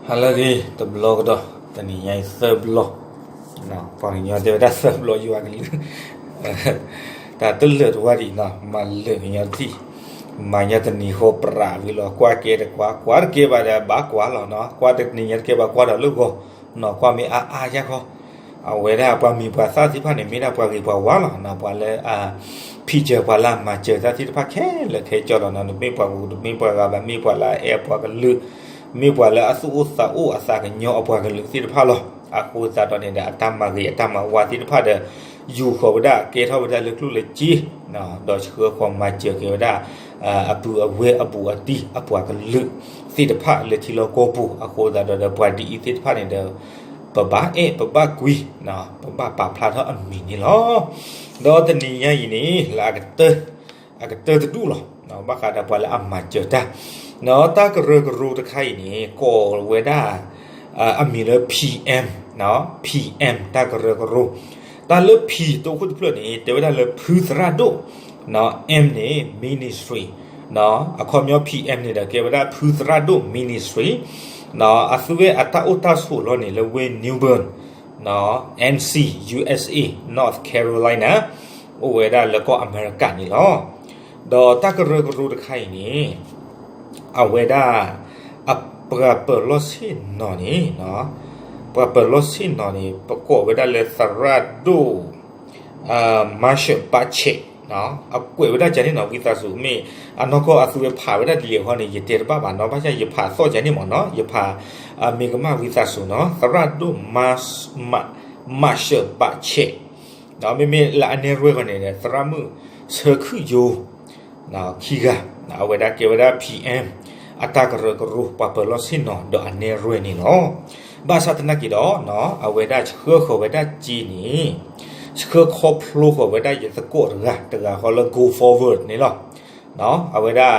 ဟါလၢအဂ့ၤ တဘျီကဒီး, တနံၤညါအံၤသၢဘျီ, ပှၤကညီတဲဝဲဒၣ်သၢဘျီယွၤကလုၢ်, တၢ်တလၢာ်တဝါဒံးနီၤ, မၤလၢာ်ကညီတထံၣ်, မၤညါတနံၤဃီပြးဝံၤလီၤ, ကွၢ်ကဲတကွၢ်, ကွၢ်တကဲဘၣ်ဒီးဘၣ်ကွၢ်လီၤနီၤ, ကွၢ်တနံၤညါတကဲဘၣ်ကွၢ်ဒီးလၢဂီၤ, နီၤကွၢ်မ့ၢ်အါအါယါဃီ, အဝဲဒၣ်ပှၤမံၤပှၤသၣ်သ့ၣ်တဖၣ်န့ၣ် မ့ၢ်ဒၣ်ပှၤဂ့ၤပှၤဝါလီၤ, ပှၤလၢ ဖံးစၢၤပှၤလၢအမၤစၢၤတၢ်သ့ၣ်တဖၣ်ခဲလၢာ်ခဲဆ့လီၤနီၤ, တမ့ၢ်ပှၤဂုၤတမ့ၢ်ပှၤဂၤဘၣ်, မ့ၢ်ပှၤလၢအအဲၣ်ပှၤကလုာ်, မ့ၢ်ပှၤလၢအသူၣ်အိၣ်သးအိၣ်အသးကညီၤအပှၤကလုာ်သ့ၣ်တဖၣ်လီၤ. အဃိသတးဒီးန့ၣ်ဒီး အတၢ်မၤဂ့ၤအတၢ်မၤဝါသ့ၣ်တဖၣ်ဒီး ယူာ်ဃီၤဝဲဒၣ်ကဲထီၣ်ဝဲဒၣ်လၢကျိၣ်လၢစ့, ဒီးဆှၢဃီၤမၤစၢၤက့ၤဝဲဒၣ် အပုၢ်အဝဲၢ်အဘူးအတံၢ်အပှၤကလုာ်သ့ၣ်တဖၣ်လၢထံလီၢ်ကီၢ်ပူၤ, အဃိသတးဒီးဒီးပှၤဒ်အံၤသ့ၣ်တဖၣ်န့ၣ်ဒီး ပဘၣ်အဲၣ်ပဘၣ်ကွံ, ပဘၣ်ပာ်ဖျါထီၣ်အမံၤန့ၣ်လီၤ. ဒီးတနံၤညါအံၤန့ၣ် လၢအကတၢၢ်, အကတၢၢ်တဒူၣ်လီၤ, ဘၣ်ဃးဒီးပှၤလၢအမၤစၢၤတၢ်, တၢ်ကရၢကရိတခါအံၤန့ၣ် ကိးဝဲဒၣ် အမံၤလၢ P M, P M တၢ်ကရၢကရိ, တၢ်လၢ P တိခိၣ်တဖျၢၣ်န့ၣ် တဲဝဲဒၣ်လၢဖုသရၣ်ဒိၣ်, M န့ၣ် ministry, အခီပညီ P M န့ၣ်ဒီးကဲဝဲဒၣ်ဖုသရၣ်ဒိၣ် ministry, အသုဝဲအတၢ်အိၣ်တၢ်ဆိးလီၤန့ၣ်လၢဝ့ၢ် New Bern, N C, U S A, North Carolina, အိၣ်ဝဲဒၣ်လၢကီၢ်အမဲရကၤန့ၣ်လီၤ. ဒီးတၢ်ကရၢကရိတခါအံၤန့ၣ် အဝဲဒၣ် အပှၤပၢၤလီၢ်ဆ့ၣ်နီၤန့ၣ်, ပှၤပၢၤလီၢ်ဆ့ၣ်နီၤန့ၣ် ပကိးဝဲဒၣ်လၢသရၣ်ဒိၣ် Marshall Buchett, အကွဲးဝဲဒၣ်ကန့ၣ်နီၤ, ဝံသးစူၤမ့ၢ် အနီၢ်ကီၢ်အသုဝဲဖးဝဲဒၣ်ဒ်လဲၣ်အဃိန့ၣ် ယတဲတဘၣ်ဘၣ်နီၤ, ဘၣ်ဆၣ်ယဖးသီၣ်ကန့ၣ်မ့ၢ်နီၤ, ယဖး မ့ၢ်ကမၣ်ဝံသးစူၤနီၤ, သရၣ်ဒိၣ် Marshall Buchett, မ့မ့ၢ်လၢအနဲၣ်ရွဲၣ်ဃီန့ၣ် သရၣ်မုၣ်ဆၢခုၣ်ယိ ခံဂၤ, အဝဲဒၣ်ကဲဝဲဒၣ် P M အတၢ်ကရၢကရိ ပှၤပၢၤလီၢ်ဆ့ၣ်နီၤဒီးအနဲၣ်ရွဲၣ်န့ၣ်လီၤ. ဘၣ်ဆၣ်သနာ်က့ဒီး အဝဲဒၣ်ဆှၢဃီၤဝဲဒၣ်စ့န့ၣ် ဆှၢခီဖျိဃီၤဝဲဒၣ်ယသကိးတဂၤ တဂၤဃီလၢ Go Forward န့ၣ်လီၤ. အဝဲဒၣ်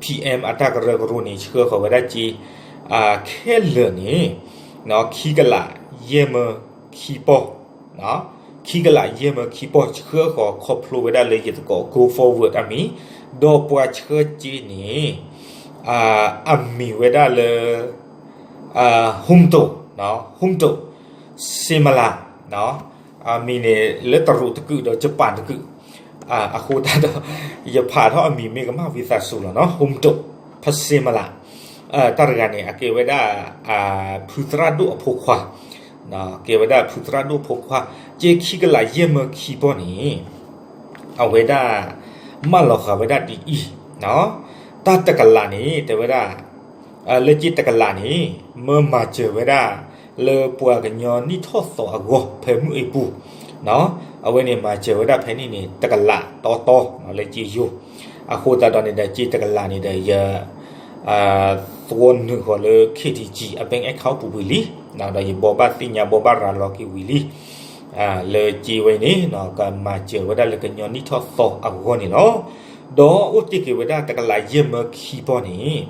P M အတၢ်ကရၢကရိန့ၣ် ဆှၢဃီၤဝဲဒၣ်စ့ ခဲလၢာ်န့ၣ် ခံကလးယဲၢ်မၢခံပီၢ် ခံကလးယဲၢ်မၢခံပီၢ် ဆှၢဃီၤခီဖျိဝဲဒၣ်လၢယသကိး Go Forward အမံၤ, ဒီးပှၤဆှၢစ့န့ၣ် အမံၤဝဲဒၣ်လၢ Humto, Humto Simala, အမံၤန့ၣ်လၢတရူးတကုာ်ဒီးယပၣ်တကုာ်, အဃိသတးဒီး ယဖးထီၣ်အမံၤမ့ၢ်ကမၣ်ဝံသးစူၤလီၤနီၤ, Humto Simala, တၢ်တဂၤန့ၣ် အကဲဝဲဒၣ် ဖုသရၣ်ဒိၣ်အဖိခွါ, ကဲဝဲဒၣ်ဖုသရၣ်ဒိၣ်အဖိခွါ, စ့ခံကလးယဲၢ်မၢခံပီၢ်န့ၣ် အဝဲဒၣ် မၢလီၤဃာ်ဝဲဒၣ်ဒ်အံၤ, တၢ်တကလးန့ၣ် တဲဝဲဒၣ် လၢစ့တကလးန့ၣ် မၢမၤစၢၤဝဲဒၣ် လၢပှၤကညီနံၣ်ထီၣ်သီအဂီၢ် ဖဲမုၢ်အ့ပူၤ, အဝဲန့ၣ်မၤစၢၤဝဲဒၣ်ဖဲန့ၣ်န့ၣ် တကလးတီတီ လၢစ့ယိၤ, အဃိသတးဒီးန့ၣ်ဒီး စ့တကလးန့ၣ်ဒီး ယ သွီနုာ်ဃီၤလၢ K T G အ bank account ပူၤဝံၤလံ, ဒီးယဘိးဘၣ်သ့ၣ်ညါဘိးဘၣ်ရၤလီၤက့ၤဝံၤလံ, လၢစ့ဝဲန့ၣ် ကမၤစၢၤဝဲဒၣ်လၢကညီနံၣ်ထီၣ်သီအဂီၢ်န့ၣ်လီၤ. ဒီးအိၣ်တ့ၢ်က့ၤဝဲဒၣ်တကလးယဲၢ်မၢခံပီၢ်န့ၣ်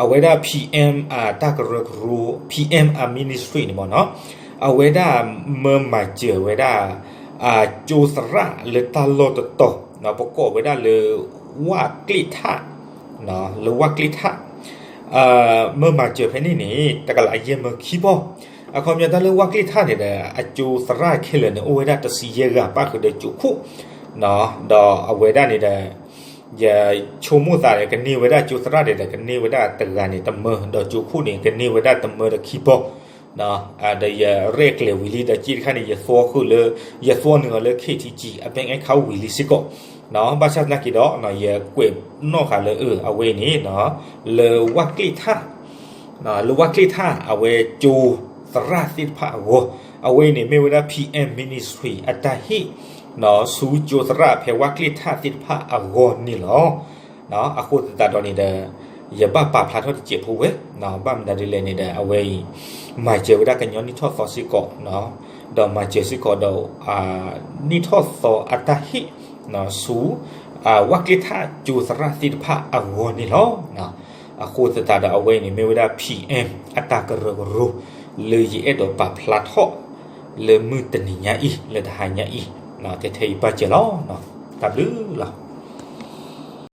အဝဲဒၣ် P M အတၢ်ကရၢကရိ P M အ ministry န့ၣ်မ့ၢ်နီၤ, အဝဲဒၣ်မၢမၤစၢၤဝဲဒၣ် ကၠိသရၣ်လၢတၢ်လီၢ်တတီၤ, ပကိးဝဲဒၣ်လၢ ဝၣ်ကျ့ၣ်ထၣ်, လၢဝၣ်ကျ့ၣ်ထၣ် မၢမၤစၢၤဖဲန့ၣ်န့ၣ် တကလးယဲၢ်မၢခံပီၢ်, အခီပညီတၢ်လၢဝၣ်ကျ့ၣ်ထၣ်န့ၣ်ဒီး အကၠိသရၣ်ခဲလၢာ်န့ၣ် အိၣ်ဝဲဒၣ်တဆံယဲၢ်ဂၤ ပၣ်ဃုာ်ဒီးကၠိခိၣ်, ဒီးအဝဲဒၣ်န့ၣ်ဒီး ယဆိကမိၣ်သးဒီး ကန့ၢ်ဝဲဒၣ်ကၠိသရၣ်ဒီး ကန့ၢ်ဝဲဒၣ်တဂၤန့ၣ်တမၢ, ဒီးကၠိခိၣ်န့ၣ် ကန့ၢ်ဝဲဒၣ်တမၢဒီးခံပီၢ်, ဒီးယရဲၣ်ကျဲၤဝံၤလံ ဒီးစ့တခါန့ၣ် ယသွီဃုာ်လၢ ယသွီနုာ်အီၤလၢ K T G အ bank account ဝံၤလံစ့ၢ်ကီး, ဘၣ်ဆၣ်သနာ်က့ဒီး ယကွဲးနီၣ်ဃာ်လၢ အဝဲအံၤန့ၣ် လၢဝၣ်ကျ့ၣ်ထၣ် လၢဝၣ်ကျ့ၣ်ထၣ် အဝဲကၠိသရၣ်သ့ၣ်တဖၣ်အဂီၢ်, အဝဲအံၤန့ၣ်မ့ၢ်ဝဲဒၣ် P M Ministry အတၢ်ဟ့ၣ် ဆူကၠိသရၣ်ဖဲဝၣ်ကျ့ၣ်ထၣ်သ့ၣ်တဖၣ်အဂီၢ်န့ၣ်လီၤ. အဃိသတးဒီးန့ၣ်ဒီး ယဘၣ်ပာ်ဖျါထီၣ်တစဲးဖိဝဲ, ဘၣ်မနုၤဒ်လဲၣ်န့ၣ်ဒီး အဝဲအံၤ မၤစၢၤဝဲဒၣ်ကညီနံၣ်ထီၣ်သီစ့ၢ်ကီး, ဒီးမၤစၢၤစ့ၢ်ကီးဒီး နံၣ်ထီၣ်သီအတၢ်ဟ့ၣ် ဆူ ဝၣ်ကျ့ၣ်ထၣ်ကၠိသရၣ်သ့ၣ်တဖၣ်အဂီၢ်န့ၣ်လီၤ. အဃိသတးဒီးအဝဲအံၤန့ၣ် မ့ၢ်ဝဲဒၣ် P M အတၢ်ကရၢကရိ လၢယအဲၣ်ဒိးပာ်ဖျါထီၣ် လၢမုၢ်တနံၤညါအံၤ လၢတဟါညါအံၤ, ထဲထဲအံၤပၢ်စၢၤလီၤ. တၢ်ဘျုးလီၤ.